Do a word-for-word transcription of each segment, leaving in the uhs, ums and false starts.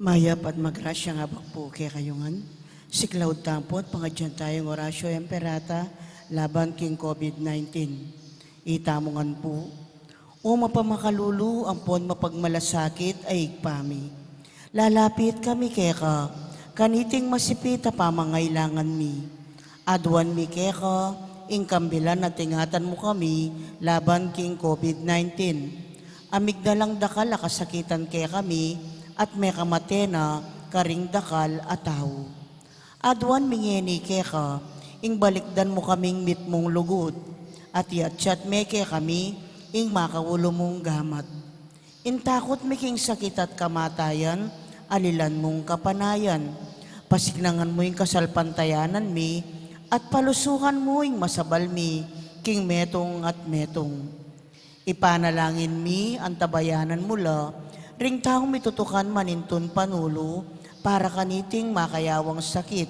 Mayap at magrasya ing Ginu pu kekayu ngan. Siklaud tamu pu at pangadyan tayung Oratio Imperata laban king COVID nineteen. Itamu ngan pu: O mapamakalulu ampon mapagmalasakit a Ibpa mi, lalapit kami keka kaniting masipit a pamangailangan mi. Aduan mi keka ing kambilan at ingatan mu kami laban king COVID nineteen. Amigdalang dakal a kasakitan kekami at mekamate na karing dakal a tau. Aduan mi ngeni keka ing balikdan mu kaming mitmung lugud, at iyatyat me kekami ing makaulu mung gamat. Ing takut mi king sakit at kamatayan, alilan mung kapanayan. Pasiknangan mu ing kasalpantayanan mi, at palusukan mu ing masabal mi king metung at metung. Ipanalangin mi, antabayanan mu la ring taung mitutukan manintun panulu para kaniting makayawang sakit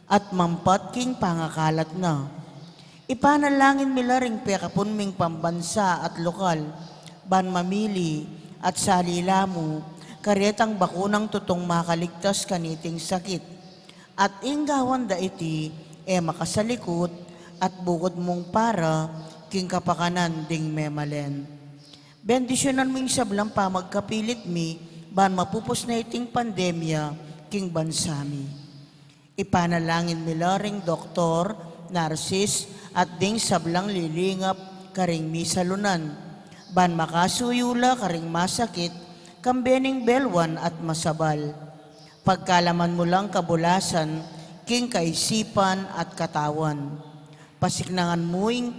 at mampat king pangakalat na. Ipanalangin mi la ring pekapun ming pambansa at lokal, ban mamili at salila mu karetang bakunang tutung makaligtas kaniting sakit. At ing gawan da iti e makasalikut, at bukud mung para king kapakanan ding memalen. Bendisyunan mu ing sablang pamagkapilit mi, ban mapupus na iting pandemya king bansa mi. Ipanalangin mi la ring doktor, narsis, at ding sablang lilingap karing misalunan, ban makasuyu la karing masakit, kambe ning belwan at masabal. Pagkalaman mu lang kabulasan king kaisipan at katawan. Pasiknangan mu ing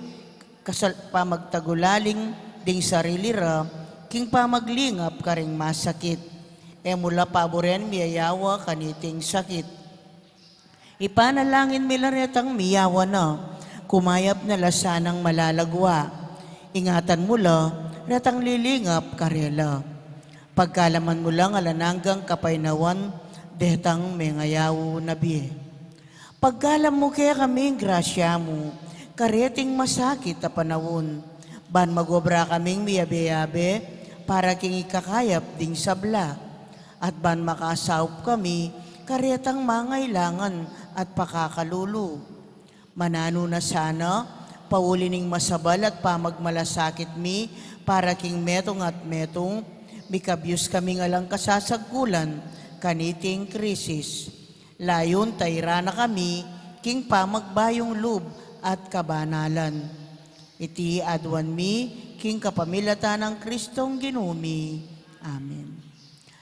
kasal-, pamagtagulaling ding sarili ra king pamaglingap karing masakit. E mu la paburen miyayawa kaniting sakit. Ipanalangin mi la retang miyawa na, kumayap na la sanang malagwa. Ingatan mu la retang lilingap karela. Pagkalaman mu lang alang anggang kapaynawan detang mengayaw na bie. Pagkalam mu kekami ing grasya mu kareting masakit a panaun, ban magobra kaming miyabe-yabe para king ikakayap ding sabla, at ban makasaup kami karetang mangailangan at pakakalulu. Mananu na sana, pauli ning masabal at pamagmalasakit mi para king metung at metung, mikabyus kaming alang kasasagkulan kaniting krisis. Layun tairan na kami king pamagbayung lub at kabanalan. Iti aduan mi king kapamilatan nang Kristong Ginu mi. Amen.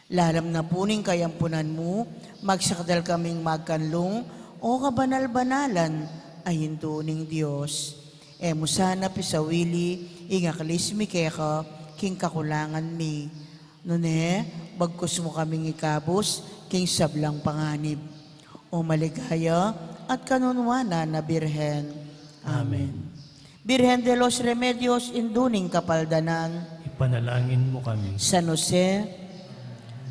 Lalam na pu ning kayampunan mu, magsakdal kaming magkanlung, O kabanal-banalan a Indu ning Dios. E mu sana pisawili ing aklis mi keka king kakulangan mi. Nune, bagkus mu kaming ikabus king sablang panganib. O maligaya at kanunuanan a Birhen. Amen. Amen. Birhen de los Remedios, indu ning kapaldanan. Ipanalangin mu kami. San Jose,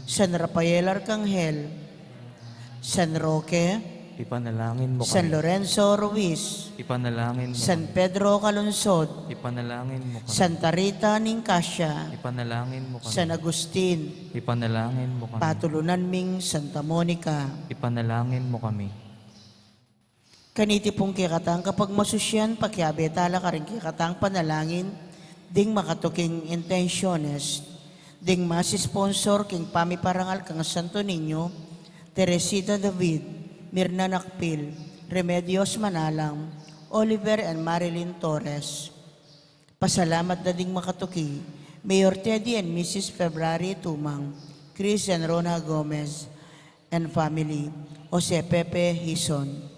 San Rafael Arcangel, San Roque, ipanalangin mu kami. San Lorenzo Ruiz, ipanalangin mu kami. San Pedro Calungsod, ipanalangin mu kami. Santa Rita ning Cascia, ipanalangin mu kami. San Agustin, ipanalangin mu kami. Patulunan ming Santa Monica, ipanalangin mu kami. Kaniti pung kekatang kapagmasusyan, pakiabe tala karing kekatang panalangin ding makatuking intensyones. Ding mass sponsor king pamiparangal kang Santo Niño, Teresita David, Mirna Nakpil, Remedios Manalang, Oliver and Marilyn Torres. Pasalamat da ding makatuki, Mayor Teddy and Missus February Tumang, Chris and Rona Gomez and family, Jose Pepe Hison.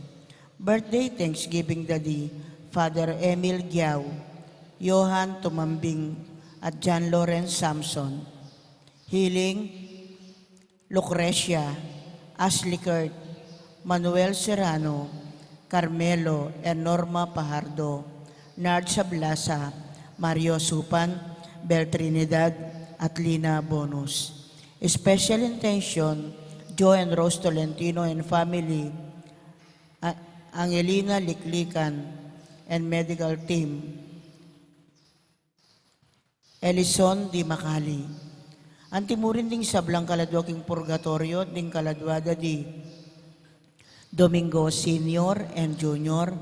Birthday Thanksgiving da di Father Emil Giao, Johan Tumambing, at John Lawrence Samson. Healing, Lucrecia, Ashley Kurt, Manuel Serrano, Carmelo and Norma Pajardo, Nard Sablasa, Mario Supan, Bel Trinidad, at Lina Bonus. Special intention, Joe and Rose Tolentino and family, A-, Angelina Liklikan and medical team. Elison Di Macali. Anti mu rin ding sablang kaladua king purgatoryo, ding kaladua da di Domingo Senior and Junior,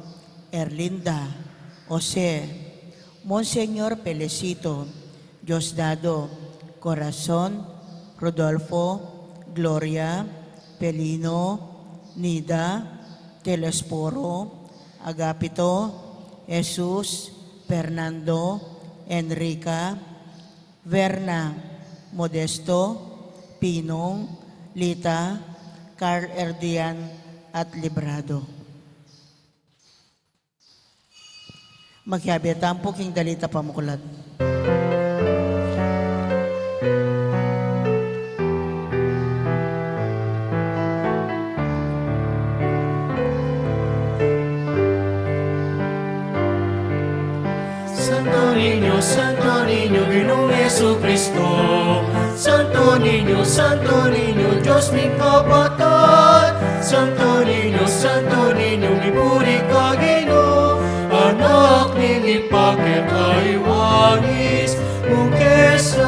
Erlinda, Jose, Monsignor Felicito, Diosdado, Corazon, Rodolfo, Gloria, Pelino, Nida, Telesforo, Agapito, Jesus, Fernando, Enrica, Verna, Modesto, Pinong, Lita, Carl Erdian, at Librado. Makiabe tampu king dalita pamuklat. Santo Niño, Santo Niño, Ginung Jesucristo. Santo Niño, Santo Niño, Dios ming kapatad. Santo Niño, Santo Niño, mipuri ka Ginu. Anak ning ipakekaiwangis mu kesa.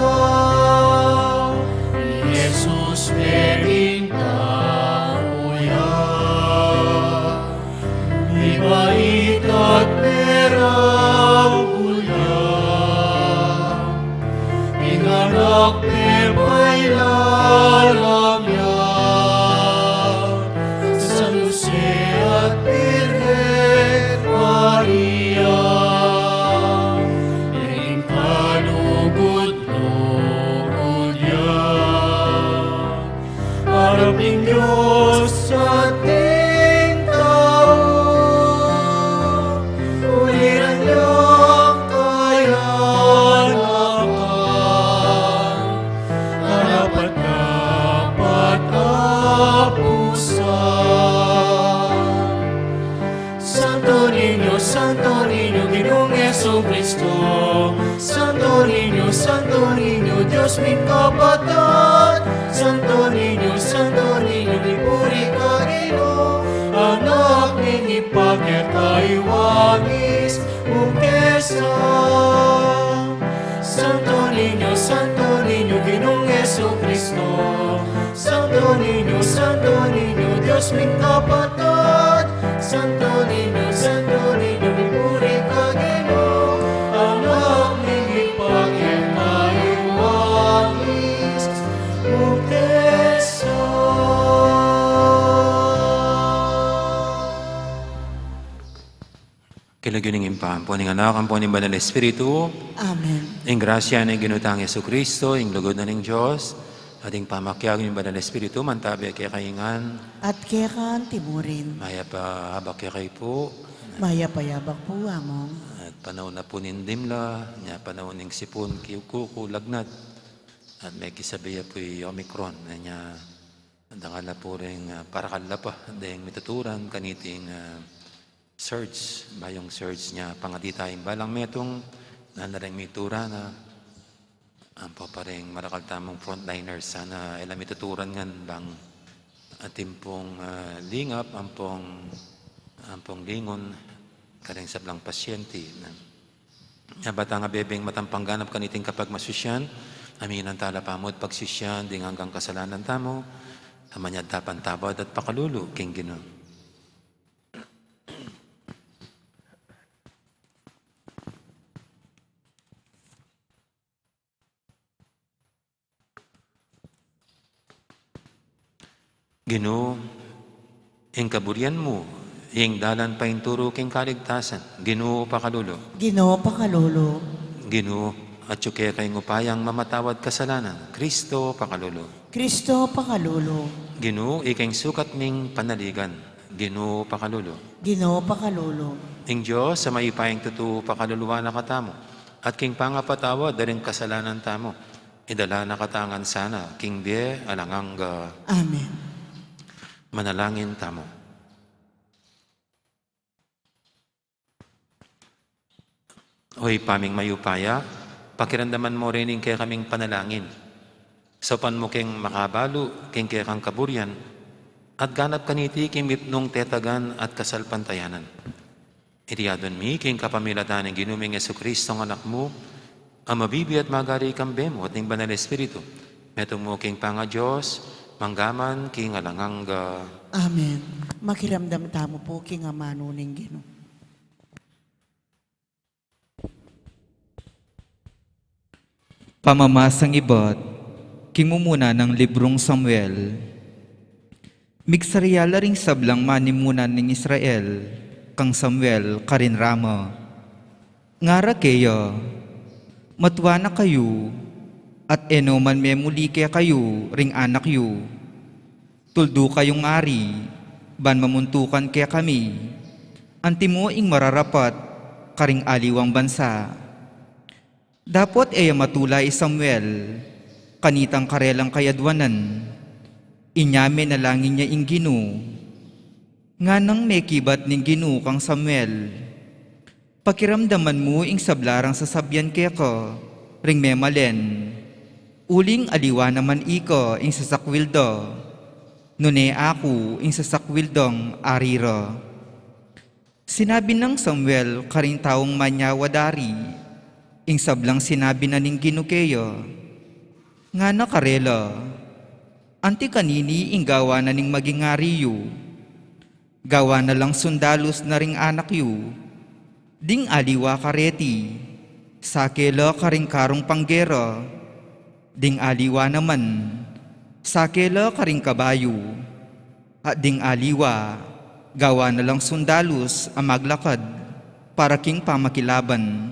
Jesus, mebinta mu ya. Mibait at merauguya, ing anak me mailalam ya, San Jose at Birhen Maria, ing kalugud-lugud ya. Harap ning Dios at ning tau, uliran yang kayanakan, karapat-dapat apusan. Santo Niño, Santo Niño, Ginung Jesucristo. Santo Niño, Santo Niño, Dios ming kapatad. Santo Niño, Santo Niño, mipuri ka Ginu. Anak ning ipakekaiwangis mu kesa. Santo Niño, Santo Niño, Ginung Jesucristo. Santo Niño, Santo Niño, Dios ming kapatad. Santo Niño, Santo Niño, mipuri ka Ginu. Anak ning ipakekaiwangis mu kesa. King lagyu ning Ibpa, ampo ning Anak, ampo ning Banal Espiritu. Amen. Ing grasya ning Ginu tang Jesucristo, ing lugud na ning Dios, at ing pamakiabe ning Banal Espiritu, mantabe kekayu ngan. At keka antimurin. Mayap a abak kekayu pu. Mayap a abak pu, Among. At panaun na pu ning dimla, nya panaun ning sipun, kiukuku, lagnat, at mekisabi ya pu i Omicron, nya dangal na pu ring, ah, parakal la pa deng mituturan kaniting, ah, surge, bayung surge nya pangadi tayang balang metung, na na ring mituran na, ampo pa ring marakal tamung frontliners, sana e la mituturan ngan bang atin pung, ah, lingap, ampong, ampong lingun, karing sablang pasyente, na. Nya ba tang abebeng matampang ganap kaniting kapagmasusyan, aminan tala pa mu at pagsisyan, ding anggang kasalanan tamu, a manyad tala pang tawad at pakalulu, king Ginu. Ginu, ing kaburian mu, ing dalan painturu king kaligtasan. Ginu, pakalulu. Ginu, pakalulu. Ginu, atyu keka ing upayang mamatawad kasalanan. Kristo, pakalulu. Kristo, pakalulu. Ginu, ika ing sukat ning panaligan. Ginu, pakalulu. Ginu, pakalulu. Ing Dios a mayupayang tutu, pakaluluan na katamu, at king pangapatawad da ring kasalanan tamu, idala na katamu ngan sana king bie alang angga. Amen. Manalangin tamu. O Ibpa ming mayupaya, pakiramdaman mu rin ing kekaming panalangin. Saupan mu keng makabalu king kekang kaburian, at ganap kaniti king mipnung tetagan at kasalpantayanan. Iti adwan mi king kapamilatan ning Ginu ming Jesucristo, a Anak mu, a mabibie at magari kambe mu at ning Banal Espiritu, metung mu king pangaDios, mangga man king alang angga. Amen. Makiramdam tamu pu king amanu ning Ginu. Pamamasang ibat king mumuna nang librung Samuel. Migsarya la ring sablang manimuna ning Israel kang Samuel karin Rama. Ngara keya, matua na kayu, at e no man memuli kekayu ring anak yu. Tuldu kayung ari, ban mamuntukan kekami, antimo ing mararapat karing aliwang bansa. Dapot e ya matula i Samuel kanitang karelang kayadwanan. Inya menalangin ya ing Ginu. Nganang mekibat ning Ginu kang Samuel, pakiramdaman mu ing sabla rang sasabian keka ring memalen, uling aliwa naman ika ing sasakwil da, nune aku ing sasakwil dang ari ra. Sinabi nang Samuel karing taung manyawa dari ing sablang sinabi na ning Ginu keya. Ngana karela, anti kanini ing gawa na ning maging ari yu? Gawa na lang sundalus na ring anak yu. Ding aliwa kareti, sake la karing karung panggera. Ding aliwa naman, sake la karing kabayu. At ding aliwa, gawa na lang sundalus a maglakad para king pamakilaban.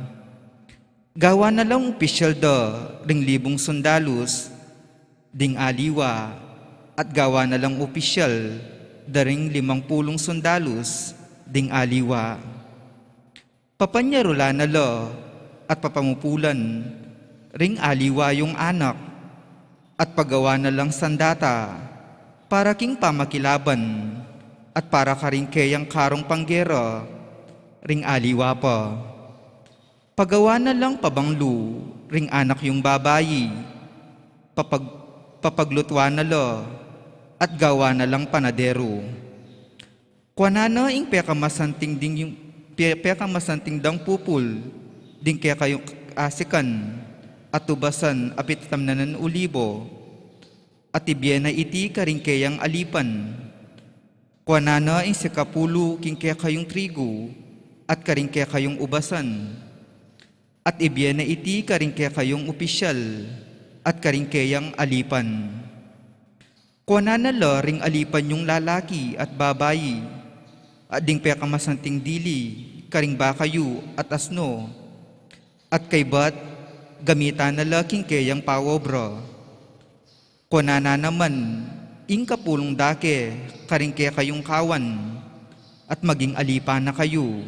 Gawa na lang opisyal da ring libung sundalus, ding aliwa, at gawa na lang opisyal da ring limang pulung sundalus, ding aliwa. Papanyarulan na la at papamupulan ring aliwa yung anak, at pagawa na lang sandata para king pamakilaban, at para karing keyang karung panggera ring aliwa pa. Pagawa na lang pabanglu ring anak yung babayi, papag-, papaglutuan na la, at gawa na lang panaderu. Kuanan na ing pekamasanting ding yung, pe-, pekamasanting dang pupul ding kekayung asikan at ubasan a pitamnanan olibo, at ibie na iti karing keyang alipan. Kuanan na ing sikapulu king kekayung trigu at karing kekayung ubasan, at ibie na iti karing kekayung opisyal at karing keyang alipan. Kuanan na la ring alipan yung lalaki at babayi, at ding pekamasanting dili karing baka yu at asno, at kaybat gamitan na la king keyang paobra. Kuanan na naman ing kapulung dake karing kekayung kawan, at maging alipan na kayu.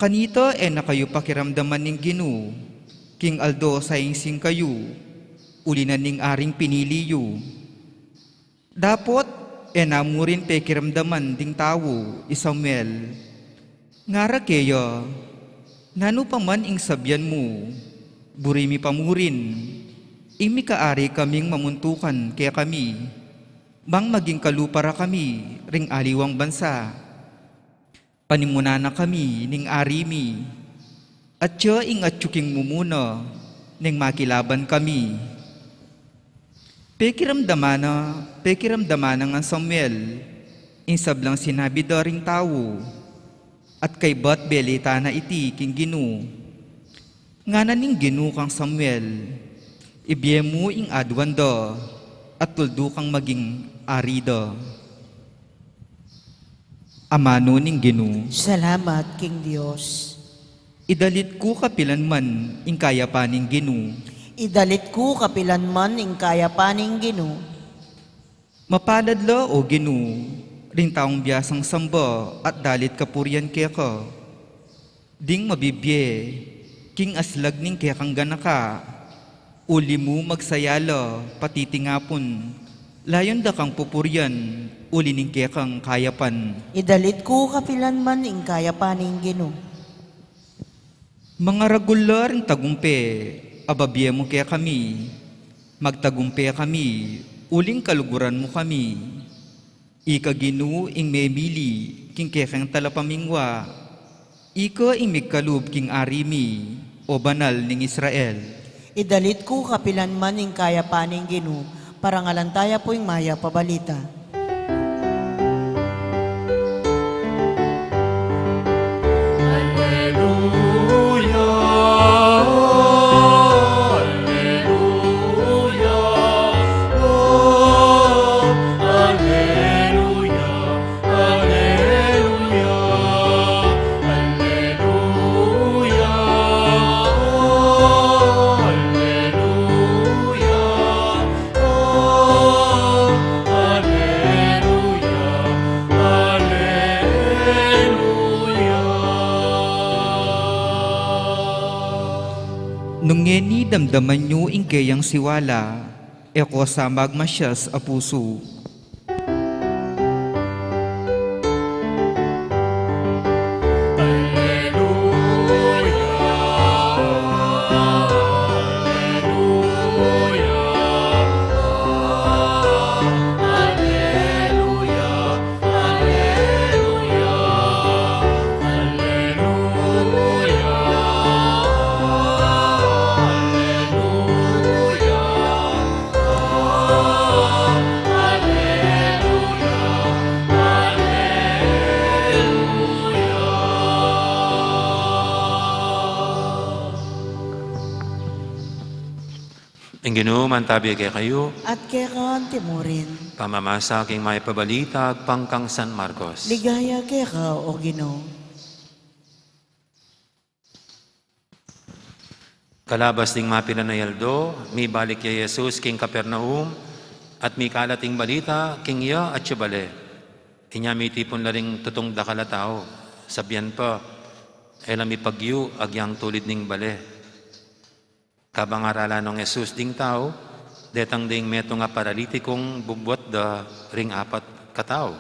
Kanita e na kayu pakiramdaman ning Ginu, king aldo saingsing kayu, uli na ning aring pinili yu. Dapot, e na mu rin pekiramdaman ding tau i Samuel. Ngara keya, nanu pa man ing sabian mu, buri mi pa mu rin, ing mikaari kaming mamuntukan kekami, bang maging kalupa ra kami ring aliwang bansa. Panimunan na kami ning ari mi, at siya ing atyu king mumuna, neng makilaban kami. Pekiramdaman na, pekiramdaman na ngan Samuel ing sablang sinabi da ring tau, at kaybat belita na iti king Ginu. Ngana ning Ginu kang Samuel, ibie mu ing aduan da, at tuldu kang maging ari da. Amanu ning Ginu. Salamat king Dios. Idalit ku kapilan man ing kayapan ning Ginu. Idalit ku kapilan man ing kayapan ning Ginu. Mapalad la, o Ginu, ring taung biasang samba at dalit kapurian keka. Ding mabibie king aslag ning kekang ganaka, uli mu magsaya la patitingapun, layun da kang pupurian, uli ning kekang kayapan. Idalit ku kapilan man ing kayapan ning Ginu. Mangaragul la ring tagumpe a babie mu kekami, magtagumpe kami, uling kaluguran mu kami. Ika Ginu ing memili king kekeng talapamingwa, ika ing migkalub king ari mi, o Banal ning Israel. Idalit ku kapilan man ing kayapan ning Ginu, parangalan taya pu ing mayap a balita. Aleluya, aleluya, oh, aleluya, aleluya, aleluya, oh, aleluya, oh, aleluya, aleluya. Nung ngeni damdaman yu ing keyang siwala, e ko sa magmasyas a pusu. Ing Ginu mantabi kekayu. At keka antimurin. Pamamasa king mayap a balita agpang kang San Marcos. Ligaya keka, o Ginu. Kalabas ding mapilan a aldo, mibalik ya i Jesus king Capernaum, at mikalat ing balita king iya atyu bale. Inya mitipun la ring tutung dakal a tau, sabian pa, e la mipagyu agyang tulid ning bale. Kabang aralan nong Jesus ding tau, detang ding metung a paralitikung bubuat da ring apat katau.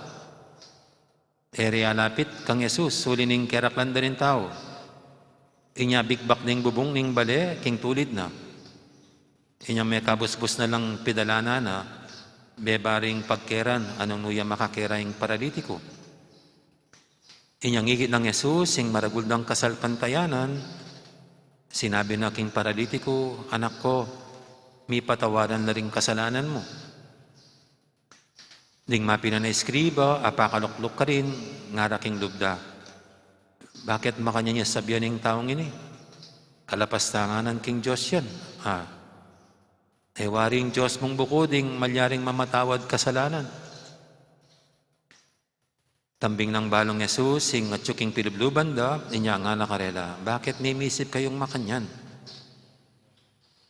E re alapit kang Jesus uli ning keraklan da ring tau. Inya bikbak ning bubung ning bale king tulid na. Inyang mekabusbus na lang pidalanan na, beba ring pagkeran a nung nu ya makakera ing paralitiku. Inyang ikit nang Jesus ing maragul dang kasalpantayanan, sinabi na king paralitiku, "Anak ko, mipatawaran la ring kasalanan mu." Ding mapilan a eskriba a pakalukluk karin, ngara king lub da, "Bakit makanyan ya sabian ing taung ini? Kalapastangan king Dios yan, a. E wari ing Dios mung buku ding malyaring mamatawad kasalanan?" Tambing nang balung Jesus ing atyu king pilubluban da, inya ngana karela, "Bakit mimisip kayung makanyan?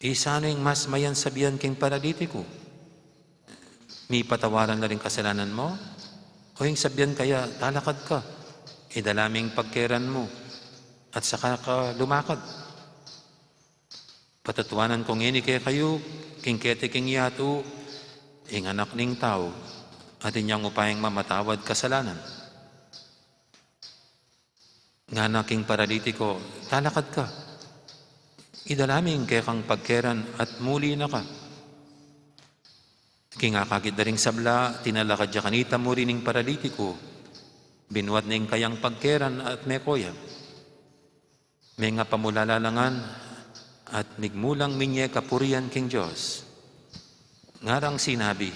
Isanu ing mas mayan sabian king paralitiku? Mipatawaran la ring kasalanan mu? O ing sabian kaya, 'Talakad ka, idala me ing pagkeran mu, at saka ka lumakad. Patutuanan ku ngeni kekayu, king keti king yatu, ing Anak ning Tau, atin yang upayang mamatawad kasalanan. Ngana king paralitiko, "Talakad ka. Idala mi ing kekang pagkeran at muli na ka." King akakit da ring sabla, tinalakad ya kanita muri ning paralitiko, binuat ne ing kayang pagkeran at meko ya. Mengapamulala la ngan at migmulang minye kapurian king Dios. Ngarang sinabi,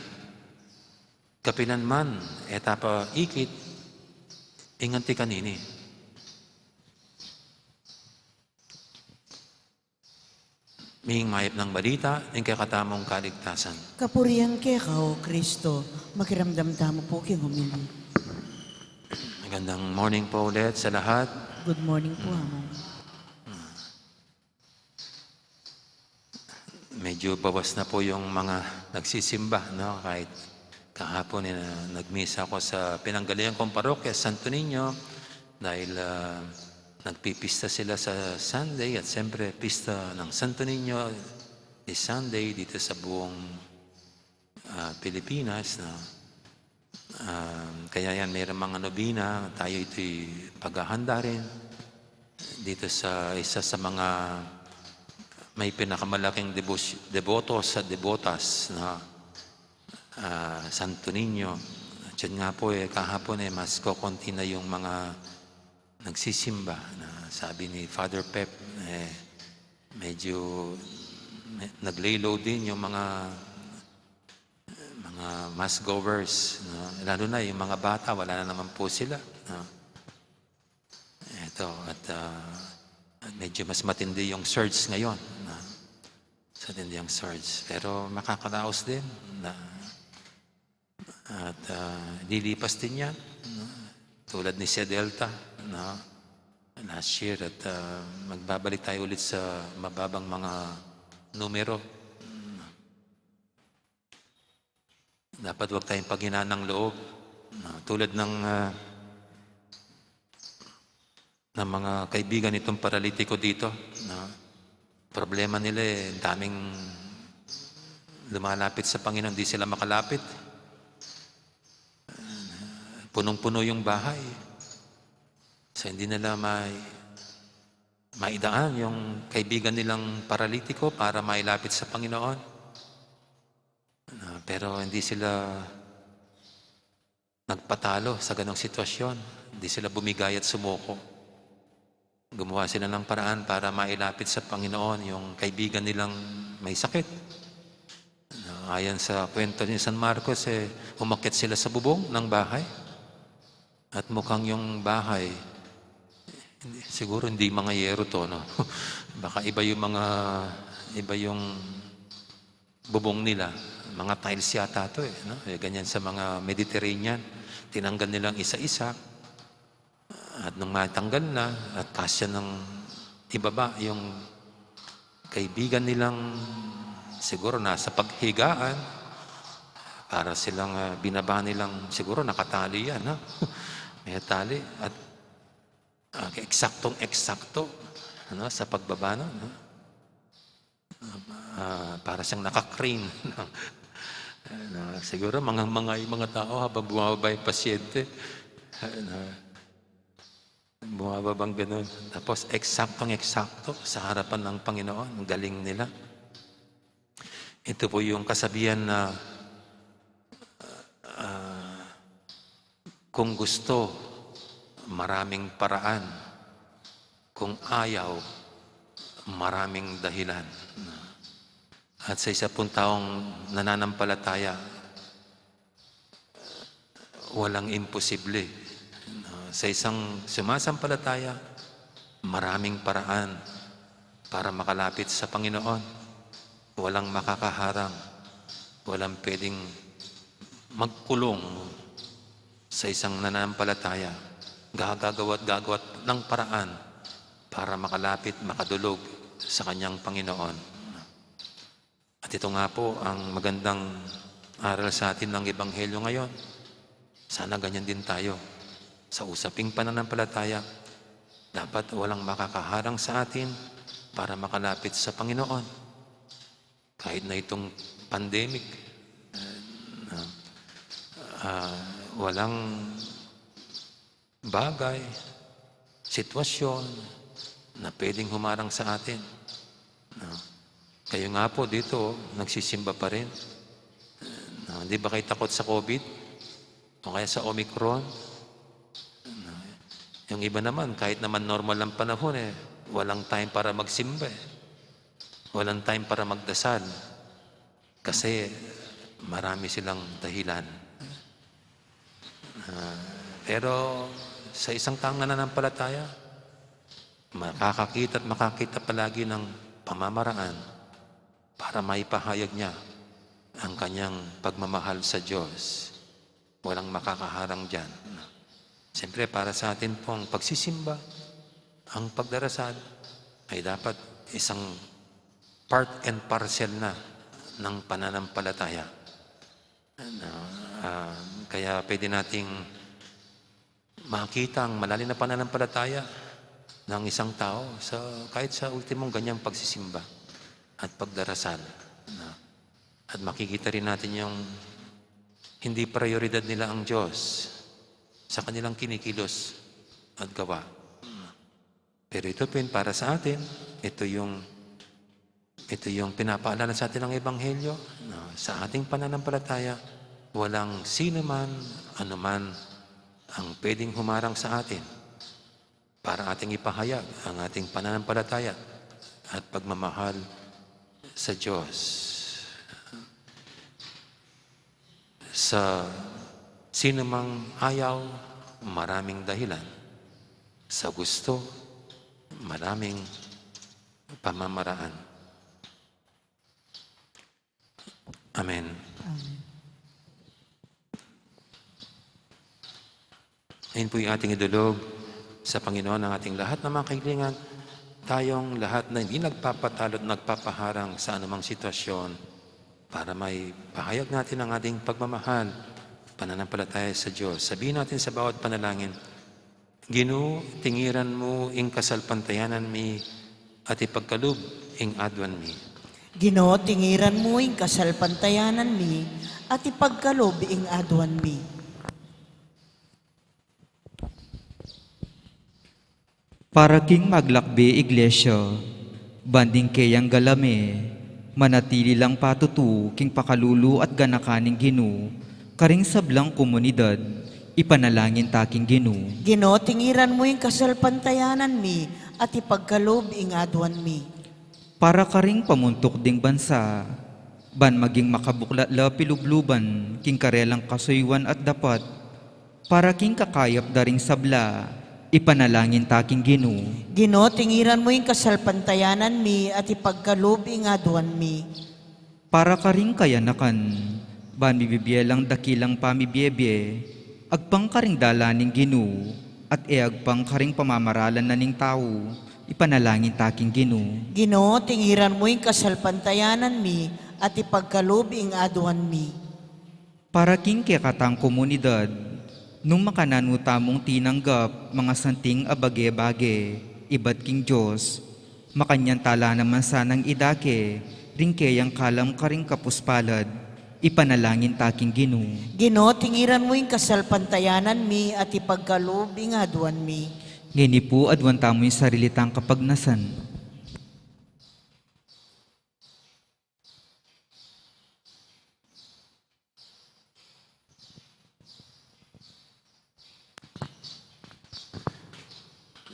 "Kapilan man e ta pa ikit ing anti kanini." Ing mayap nang balita ning kekatamung kaligtasan. Kapurian keka, O Kristo. Makiramdam tamu pu king homily. Magandang morning po ulit sa lahat. Good morning po, Among. Medyo bawas na po yung mga nagsisimba, no? Kahit kahapon, eh, na-, nagmisa ako sa pinanggalian kong parokya, Santo Niño, dahil, ah, nagpipista sila sa Sunday at siyempre pista ng Santo Niño is Sunday dito sa buong, ah, Pilipinas, no? Ah, kaya yan, mayroong mga nobena, tayo ito'y paghahanda rin dito sa isa sa mga may pinakamalaking debos-, deboto sa debotas na, ah, Santo Niño. At yun nga po, eh, kahapon, eh, mas kokonti na yung mga nagsisimba na sabi ni Father Pep, eh, medyo me-, nag-lay low din yung mga, mga mass goers, no? Lalo na yung mga bata, wala na naman po sila, no? Eto, at, ah, medyo mas matindi yung surge ngayon, no? Mas matindi yung surge. Pero makakaraos din na, at, ah, lilipas din yan, no? Tulad ni Sea Delta, no? Last year, at, ah, magbabalik tayo ulit sa mababang mga numero. Dapat wag tayong panghinaan ng loob. No? Tulad ng, ah, ng mga kaibigan nitong paralitiko dito, no? Problema nila, eh, daming lumalapit sa Panginoon, di sila makalapit. Punong-puno yung bahay. So, hindi nila mai-, maidaan yung kaibigan nilang paralitiko para mailapit sa Panginoon. Ah, pero hindi sila nagpatalo sa ganong sitwasyon. Hindi sila bumigay at sumuko. Gumawa sila ng paraan para mailapit sa Panginoon yung kaibigan nilang may sakit. Ah, ayon sa kwento ni San Marcos, eh, umakyat sila sa bubong ng bahay. At mukhang yung bahay, siguro hindi mga yero to, no? Baka iba yung mga, iba yung bubong nila, mga tiles yata to, eh, no? Eh, ganyan sa mga Mediterranean, tinanggal nilang isa-isa, at nung matanggal na, at kasya ng ibaba yung kaibigan nilang siguro nasa paghigaan, para silang, ah, binaba nilang siguro nakatali yan, no? May tali, at, ah, eksaktong-eksakto, ano, sa pagbaba, no? Ah, para siyang naka-crane. Ano, siguro mga, mga, yung mga tao habang bumababa yung pasyente. Ano, bumababang ganun. Tapos eksaktong-eksakto sa harapan ng Panginoon. Ang galing nila. Ito po yung kasabihan na, ah, kung gusto, maraming paraan. Kung ayaw, maraming dahilan. At sa isa pong taong nananampalataya, walang imposible. Sa isang sumasampalataya, maraming paraan para makalapit sa Panginoon. Walang makakaharang, walang pwedeng magkulong sa isang nananampalataya. Gagagawa at gagawa ng paraan para makalapit, makadulog sa kanyang Panginoon. At ito nga po ang magandang aral sa atin ng Ebanghelyo ngayon. Sana ganyan din tayo sa usaping pananampalataya. Dapat walang makakaharang sa atin para makalapit sa Panginoon. Kahit na itong pandemic, ah, ah, walang bagay, sitwasyon na pwedeng humarang sa atin. No? Kayo nga po dito, nagsisimba pa rin. No? Hindi ba kayo takot sa COVID? O kaya sa Omicron? No? Yung iba naman, kahit naman normal ang panahon eh, walang time para magsimba eh. Walang time para magdasal. Kasi marami silang dahilan. Ah, pero sa isang taong nananampalataya, makakakita at makakita palagi ng pamamaraan para maipahayag niya ang kanyang pagmamahal sa Diyos. Walang makakaharang diyan. Siyempre, para sa atin pong pagsisimba, ang pagdarasal ay dapat isang part and parcel na ng pananampalataya. Ano, ah, kaya pwede nating makita ang malalim na pananampalataya ng isang tao sa, kahit sa ultimong ganyang pagsisimba at pagdarasal. Ano? At makikita rin natin yung hindi prioridad nila ang Diyos sa kanilang kinikilos at gawa. Pero ito pin para sa atin, ito yung, ito yung pinapaalala sa atin ng Ebanghelyo, no? Sa ating pananampalataya, walang sino man, anuman ang pwedeng humarang sa atin para ating ipahayag ang ating pananampalataya at pagmamahal sa Diyos. Sa sino mang ayaw, maraming dahilan. Sa gusto, maraming pamamaraan. Amen. Amen. Ayun po yung ating idulog sa Panginoon ang ating lahat na mga kaibigan. Tayong lahat na hindi nagpapatalo at nagpapaharang sa anumang sitwasyon para may pahayag natin ang ating pagmamahal, pananampalataya sa Diyos. Sabihin natin sa bawat panalangin, "Ginu, tingiran mu ing kasalpantayanan mi at ipagkalub ing aduan mi." Ginu, tingiran mu ing kasalpantayanan mi at ipagkalub ing aduan mi. Para king maglakbe Iglesia, ban ding keyang galame, manatili lang patutu king pakalulu at ganakan ning Ginu, karing sablang komunidad, ipanalangin ta king Ginu. Ginu, tingiran mu ing kasalpantayanan mi at ipagkalub ing aduan mi. Para karing pamuntuk ding bansa, ban maging makabuklat la pilubluban king karelang kasuyuan at dapat, para king kakayap da ring sabla, ipanalangin ta king Ginu. Ginu, tingiran mu ing kasalpantayanan mi at ipagkalub ing aduan mi. Para karing kayanakan, ban mibibie lang dakilang pamibiebie, agpang karing dalan ning Ginu, at e agpang karing pamamaralan na ning tau, ipanalangin ta king Ginu. Ginu, tingiran mu ing kasalpantayanan mi, at ipagkalub ing aduan mi. Para king kekatang komunidad, nung makananu tamung tinanggap, mga santing a bage-bage, ibat king Dios, makanyan tala naman sanang idake, ring keyang kalam karing kapuspalad, ipanalangin ta king Ginu. Ginu, tingiran mu ing kasalpantayanan mi at ipagkalub ing aduan mi. Ngeni pu, aduan tamu ing sarili tang kapagnasan.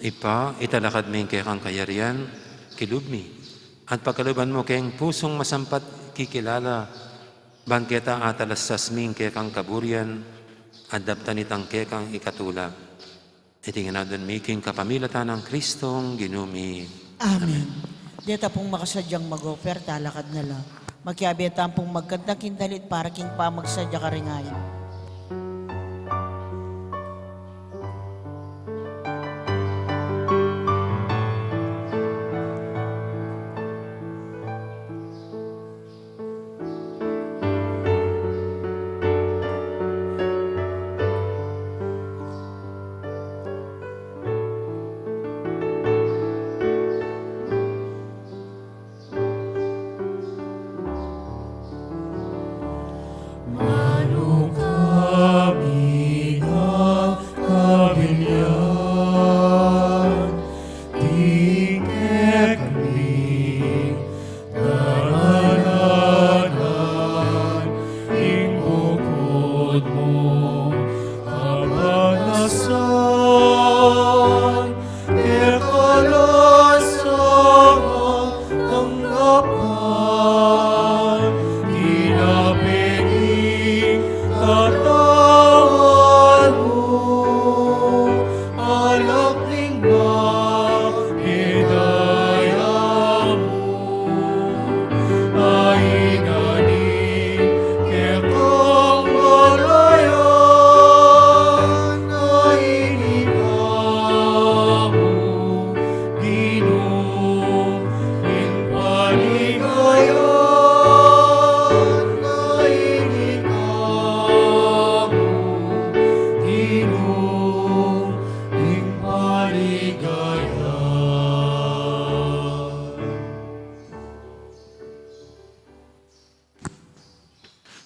Ibpa, italakad mi ing kekang kayarian, kilub mi, at pakaluban mu keng pusung masampat kikilala, ban keta atalastas mi ing kekang kaburian, at daptan itang kekang ikatula. Iti ngan aduan mi king kapamilatan nang Kristong Ginu mi. Amen. Amen. Deta pung makasadyang mag-offer, talakad na la. Makiabe tamu pung magkanta king dalit para king pamagsadya karing ayin.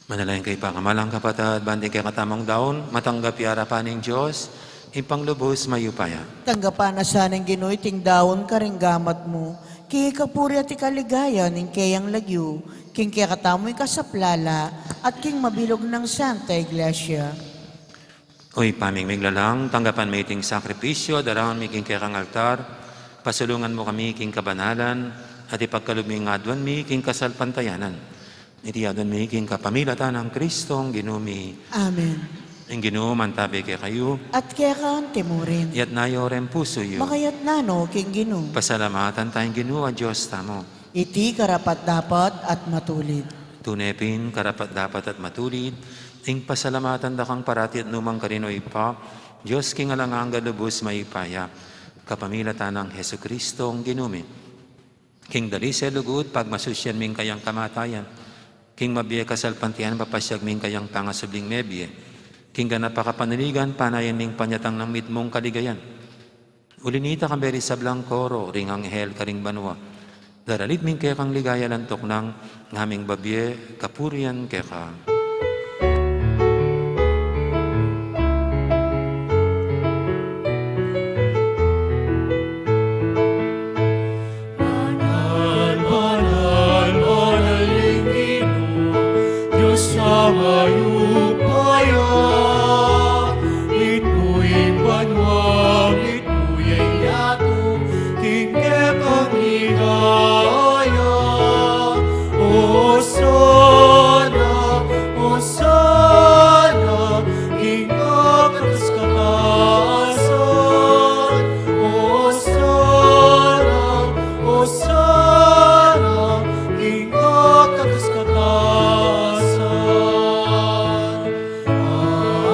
Manalangin kayu, pakamalan kung kapatad, ban ding kekatamung daun matanggap ya arapan ning Dios, Ibpang lubus mayupaya. Tanggapan na sa ning Ginu iting daun karing gamat mu, king ikapuri at ikaligaya ning keyang lagyu, king kekatamung ikasaplala, at king mabilug nang Santa Iglesia. O Ibpa ming miglalang, tanggapan mi iting sakripisyu a daraun mi king kekang altar, pasulungan mu kami king kabanalan, at ipagkalub ming aduan mi king kasalpantayanan. Iti aduan mi king kapamilatan nang Kristong Ginu mi. Amen. Ing Ginu mantabe kekayu. At keka mu rin. Itas yu reng pusu yu. Makaitas no king Ginu. Pasalamatan taya ing Ginu a Dios tamu. Iti karapat-dapat at matulid. Tune pin karapat-dapat at matulid, ing pasalamatan da kang parati at nukarin man, O Ibpa, Dios king alang angga, lubus mayupaya, kapamilatan nang Jesukristong Ginu mi. King dalisel lugud, pagmasusyan mi ing kayang kamatayan, king mabie kasalpantayanan, papasyag mi ing kayang pangasubling mebie, king ganap a kapanaligan, panayan mi ing panyatang nang mitmung kaligayan. Uli nita, kambe ring sablang koro ring anghel karing banua, daralit mi ing kekang ligaya, lantuk nang ngaming babie kapurian keka. Banal, banal, banal ing Ginu, Dios a mayupaya, mitmu ing banua, mitmu ya ing yatu, king kekang ligaya. Osana, Osana, king kakatas kataasan. Osana, Osana, king kakatas kataasan.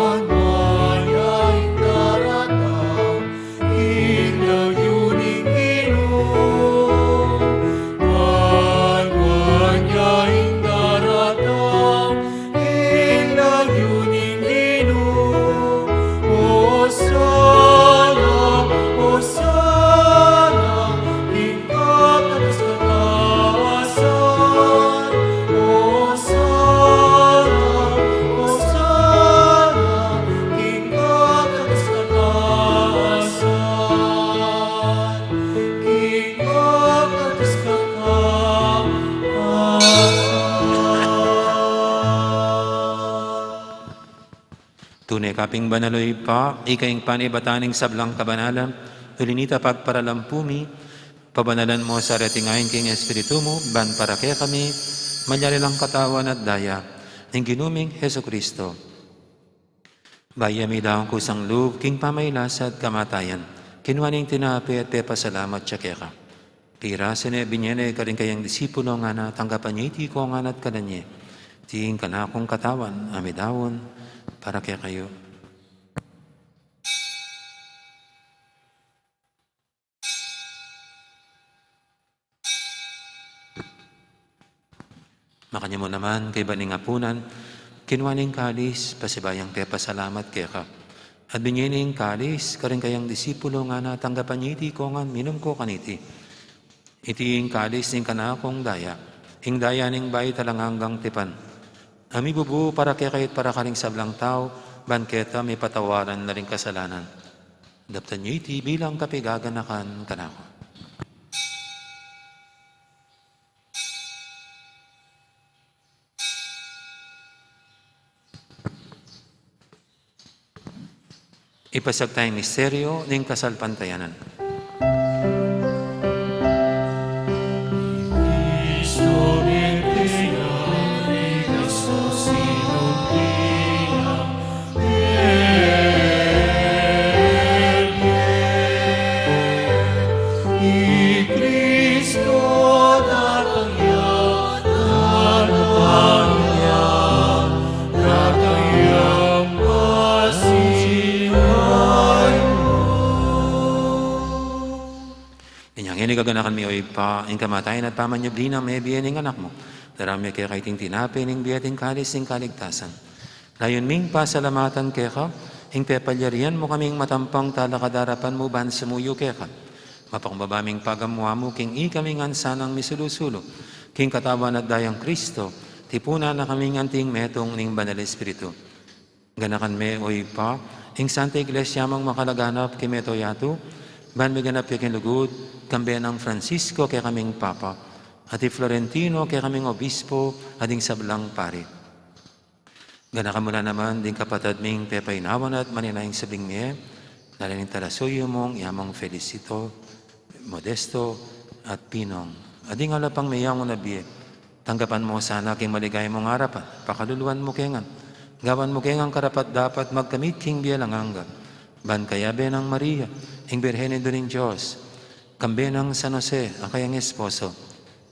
Anua ya ing daratang king lagyu ning Ginu? Anua ya ing daratang king lagyu ning Ginu? Osana, Osana, king kakatas kataasan. Osana, Osana, king kakatas kataasan. King kakatas kataasan. Tune ka pin banal, O Ibpa, ika ing panibatan ning sablang kabanalan, uli nita pagparalan pu mi, pabanalan mu sa reting ain king Espiritu mu, ban para kekami, malyari lang katawan at daya ning Ginu ming Jesucristo. Bayu ya midaun kusang lub king pamagkasakit at kamatayan, kinua ne ing tinape at pepasalamat ya keka. Pirasu ne, binie ne karing kayang disipulo, ngana, tanggapan ye iti kongan at kanan ye. Iti ing kanakung katawan a midaun para kekayu. Makanyan mu naman, kaybat ning apunan, kinua ne ing kalis, pasibayu yang pepasalamat keka. At binie ne ing kalis karing kayang disipulo, ngana, tanggapan ye iti kongan, minum ko kaniti. Iti ing kalis ning kanakung daya, ing daya ning bayu at alang anggang tipan, a mibubu para kekayu at para karing sablang tau, ban keta mipatawaran la ring kasalanan. Daptan ye iti bilang kapaganakan kanaku. Ipasiag taya ing misteryu ning kasalpantayanan. I Kristo datang ya, datang ya, datang ya, pasibayu. Inyang ini gaganakan mi, O Ibpa, ing kamatayan at pamanyubli nang mebie ning Anak mu. Daraun mi keka iting tinape ning bie at ing kalis ning kaligtasan. Layun ming pasalamatan keka ing pepalyarian mu kaming matampang talakad king arapan mu ban sumuyu keka. Mapakumbaba ming pagamu-amu king ikami ngan sanang misulu-sulu king katawan at dayang Kristo, Tipunan na kaming anting metung ning Banal Espiritu. Ganakan me, o Ibpa, ing Santa Iglesia mung makalaganap king mabilug a yatu, ban miganap ya king lugud, kambe nang Francisco kekaming Papa, at i Florentino kekaming Obispo, at ding sablang pari. Ganakan mu la naman ding kapatad ming pepaynawan at manenaya ing sablang mie, lalo na ing talasuyu mung, i Amang Felicito, Modesto, at Pinong. At ding ala pang meyang o nabie, tanggapan mu sana king maligaya mung arapan, pakaluluan mu kengan, gawan mu kengan karapat-dapat magkamit king bie alang angga, ban kayabe nang Maria, ing Birhen Indu ning Dios, kambe nang San Jose, a kayang esposo,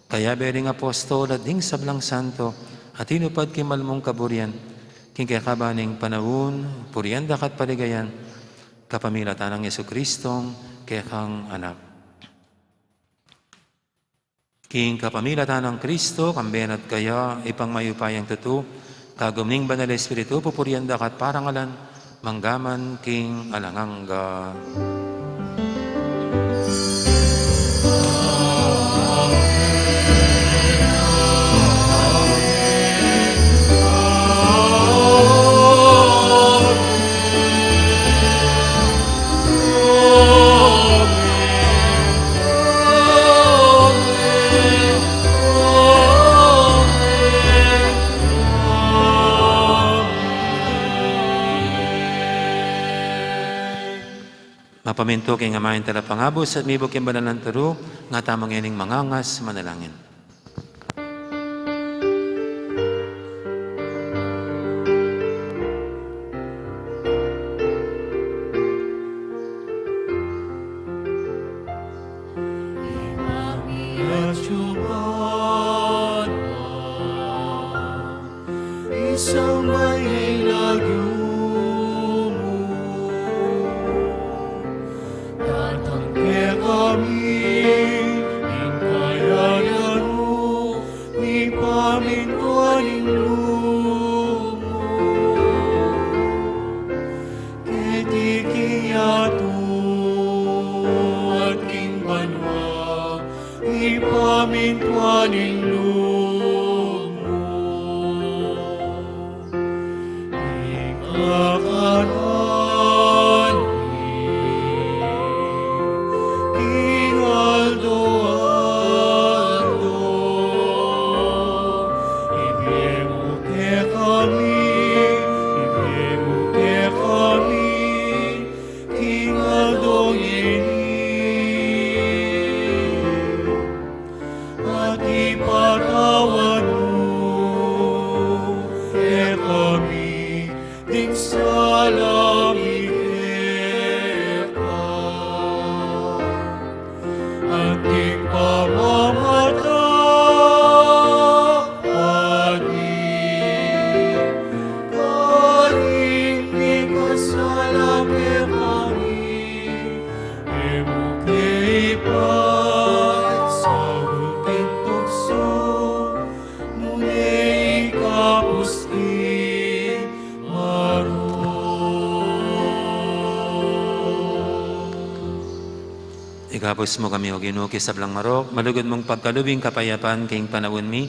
kayabe ring apostol at ding sablang santo, a tinupad king mal mung kaburian, king kekaban ning panaun, purian da ka at paligayan, kapamilatan nang Jesucristong kekang Anak. King kapamilatan nang Kristo, kambe na at kaya, Ibpang mayupayang tutu, kagum ning Banal Espiritu, pupurian da ka at parangalan, mangga man king alang angga. Mapamintu king Ama ing Talapangabus, at mibuk king banal nang turu, nga tamu ngening mangangas manalangin. Isang mailagyu mu, datang kekami ing kayarian mu, mipamintuan ing lub mu. Keti king yatu at king banua, mipamintuan ing lub mu. Ing kakanan mi king aldo-aldo, ibie mu kekami, ibie mu kekami, king aldo ngeni, at ipatawad mu kekami ding sala mi keka, anti ing pamamatawad mi karing mikasala kekami, e mu ke ipaisaul king tuksu, nune ikabus king marok. Ikabus mu kami, O Ginu, king sablang marok, malugud mung pagkalub ing kapayapan king panaun mi,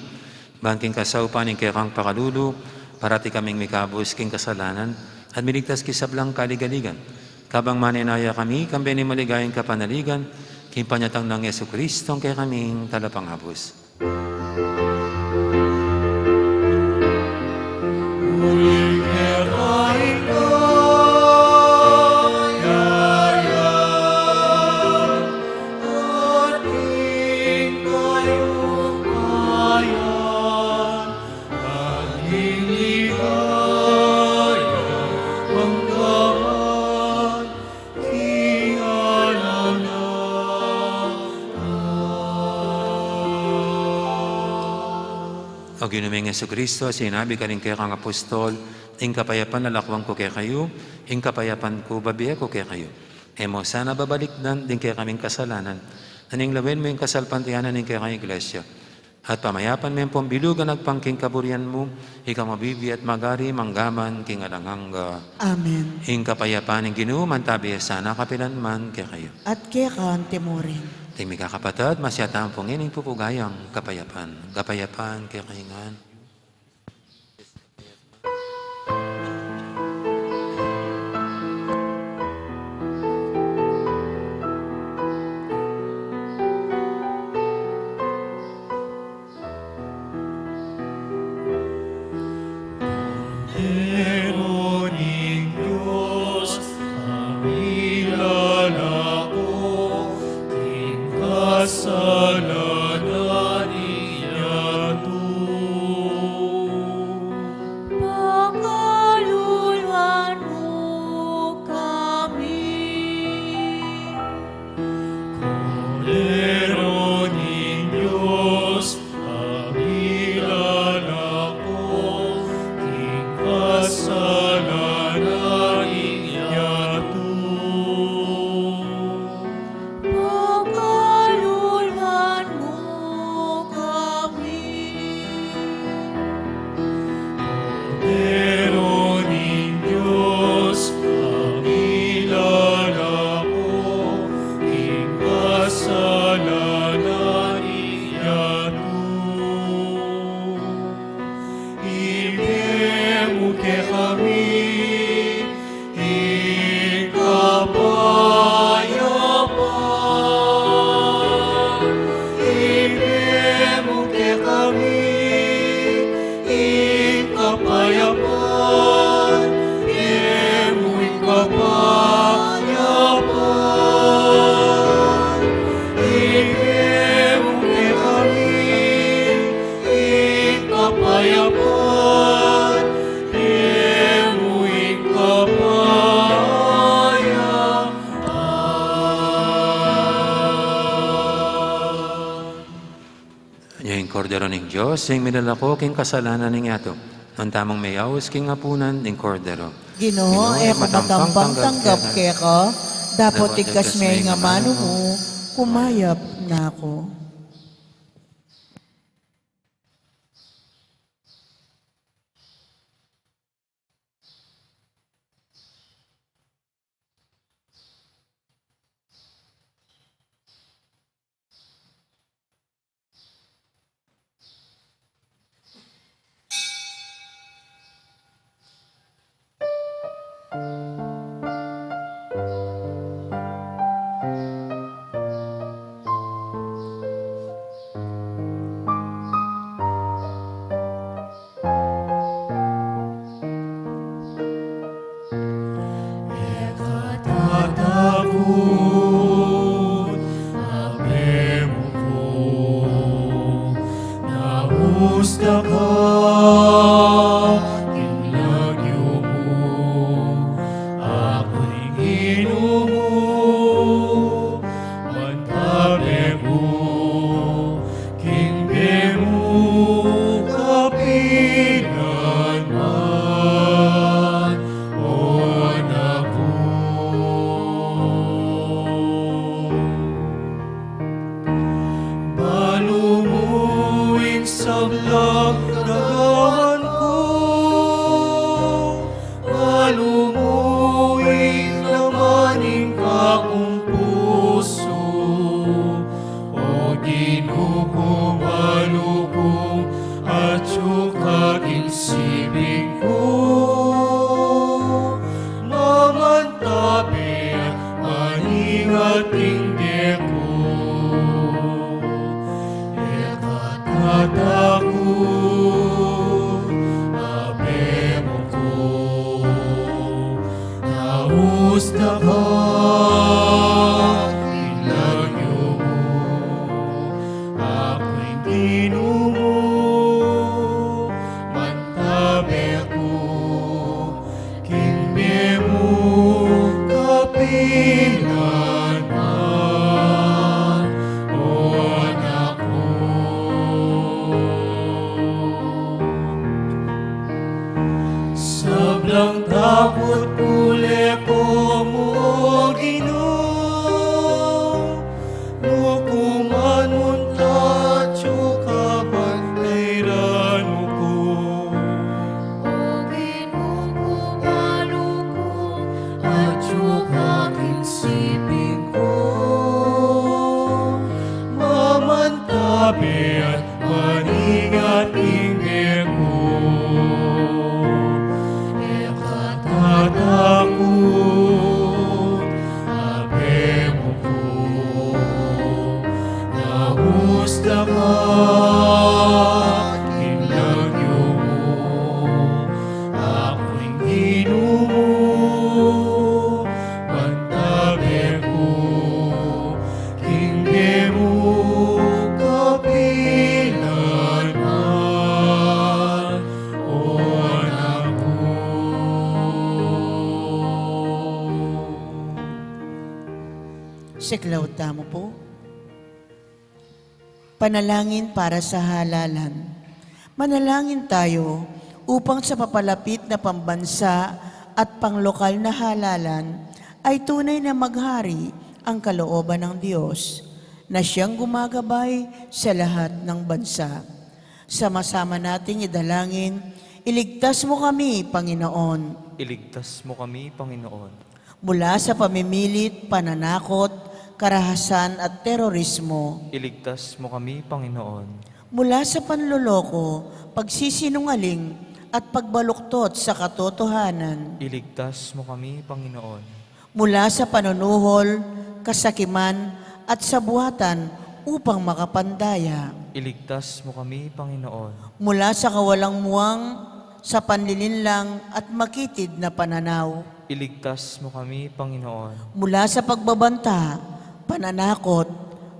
ban king kasaupan ning kekang pakalulu, parati kaming mikabus king kasalanan, at miligtas king sablang kaligaligan. Kabang manenaya kami, kambe ning maligayang kapanaligan, king panyatang nang Jesucristo, a kekaming Talapangabus. Uling keka ing kayarian, at ing kayupayan, at ing ligaya, mangga man king alang angga. O Ginu ming Jesucristo, sinabi mu karing kekang apostol, ing kapayapan lalakwan ku kekayu, ing kapayapan ku bibie ku kekayu. E mu sana babalikdan ding kekaming kasalanan, nune lawen mu ing kasalpantayanan ning kekang Iglesia. At pamayapan me ampong bilug a agpang king kaburian mu, ika mabibie at magari mangga man king alang angga. Amen. Ing kapayapan ning Ginu mantabi ya sana kapilan man kekayu. At keka mu rin. Ding mikakapatad, masyag tamu pu ngening pupugayang kapayapan. Kapayapan kekayu ngan. Dios, ing milalako king kasalanan ning yatu, nuan tamung meyaus king apunan ning Kordero. Ginu, e ku matampang tanggap keka, dapot igkas me ing amanu mu, kumayap na ku. E ka tatakut, Abe mu ku, nausda ka king lagyu mu, aku ing Ginu mu, mantabe ku king bie mu kapilanman, o anak ku. Balu mu ing sablang gagawan ku, balu mu ing laman ning kakung pusu. O Ginu ku, balu kung atyu ka king sibing ku, mamantabe at maingat king bie ku. E ka tatakut, Abe mu ku, nausda ka king lagyu mu, aku ing Ginu mu, mantabe ku king bie mu kapilanman, o anak ku. Sablang takut ku le ku mu, o Ginu, nu ku man munta atyu ka, bantayan mu ku. O Ginu ku, balu kung atyu ka king sibing ku, mamantabe at maingat ing bie ku. E ka tatakut, Abe mu ku, nausda ka king lagyu mu, aku ing Ginu mu, mantabe ku king bie mu kapilanman, o anak ku. Siklaud tamu pu. Panalangin para sa halalan. Manalangin tayo upang sa papalapit na pambansa at panglokal na halalan ay tunay na maghari ang kalooban ng Diyos, na siyang gumagabay sa lahat ng bansa. Sama-sama nating idalangin, iligtas mo kami, Panginoon. Iligtas mo kami, Panginoon. Mula sa pamimilit, pananakot, karahasan at terorismo. Iligtas mo kami, Panginoon. Mula sa panloloko, pagsisinungaling, at pagbaluktot sa katotohanan. Iligtas mo kami, Panginoon. Mula sa panunuhol, kasakiman, at sabuatan upang makapandaya. Iligtas mo kami, Panginoon. Mula sa kawalang muwang, sa panlilinlang at makitid na pananaw. Iligtas mo kami, Panginoon. Mula sa pagbabanta, pananakot,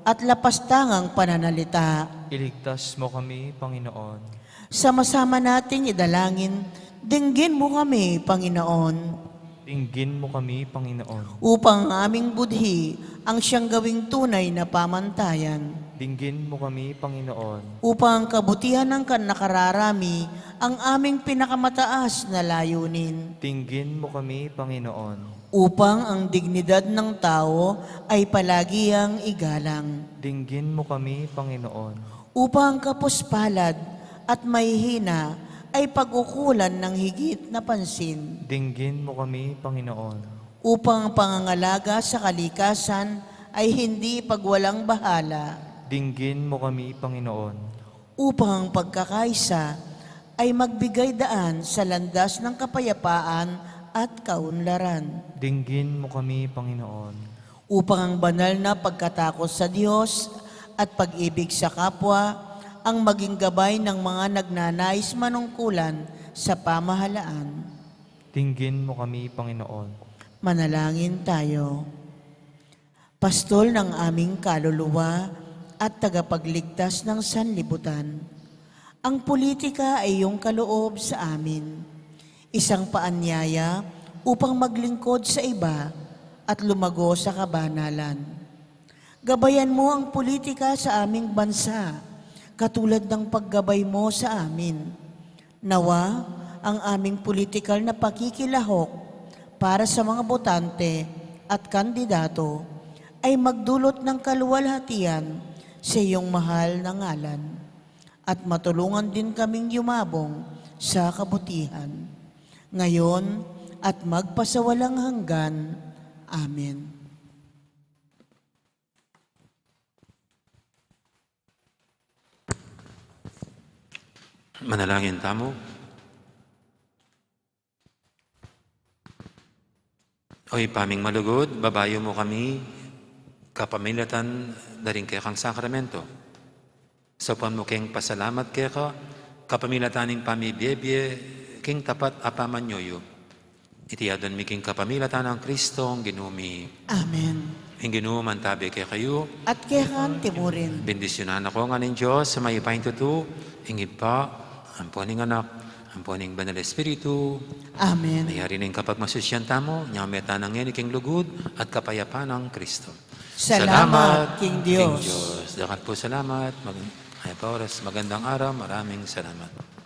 at lapastangang pananalita. Iligtas mo kami, Panginoon. Sama-sama nating idalangin, dinggin mo kami, Panginoon. Dinggin mu kami, Panginoon. Upang ang aming budhi ang siyang gawing tunay na pamantayan. Dinggin mu kami, Panginoon. Upang ang kabutihan ng kan-, nakararami ang aming pinakamataas na layunin. Dinggin mu kami, Panginoon. Upang ang dignidad ng tao ay palagi ang igalang. Dinggin mu kami, Panginoon. Upang ang kapuspalad at mahihina ay pag-ukulan ng higit na pansin. Dinggin mu kami, Panginoon. Upang ang pangangalaga sa kalikasan ay hindi pagwalang bahala. Dinggin mu kami, Panginoon. Upang ang pagkakaisa ay magbigay daan sa landas ng kapayapaan at kaunlaran. Dinggin mu kami, Panginoon. Upang ang banal na pagkatakot sa Diyos at pag-ibig sa kapwa ang maging gabay ng mga nagnanais manungkulan sa pamahalaan. Dinggin mu kami, Panginoon. Manalangin tayo. Pastol ng aming kaluluwa at tagapagligtas ng sanlibutan, ang politika ay iyong kaloob sa amin. Isang paanyaya upang maglingkod sa iba at lumago sa kabanalan. Gabayan mo ang politika sa aming bansa, katulad ng paggabay mo sa amin. Nawa, ang aming politikal na pakikilahok para sa mga botante at kandidato ay magdulot ng kaluwalhatian sa iyong mahal na ngalan, at matulungan din kaming yumabong sa kabutihan, ngayon at magpasawalang hanggan. Amen. Manalangin tamu. O Ibpa ming malugud, babayu mu kami kapamilatan da ring kekang sakramento. Saupan mu keng pasalamat keka kapamilatan ning pamibie-bie king tapat a pamanyuyu. Iti adwan mi king kapamilatan nang Kristong Ginu mi. Amen. Ing Ginu mantabi kekayu. At keka mu rin. Bendisyunan na kayu ngan ning Dios a mayupayang tutu, ing Ibpa, ampo ning Anak, ampo ning Banal Espiritu. Amen. Mayari ning kapagmasusyan tamu, nyameta na ngeni king lugud at kapayapan nang Kristo. Salamat king Dios. Dakal pung salamat. Mag-, ay pa oras. Magandang araw. Maraming salamat.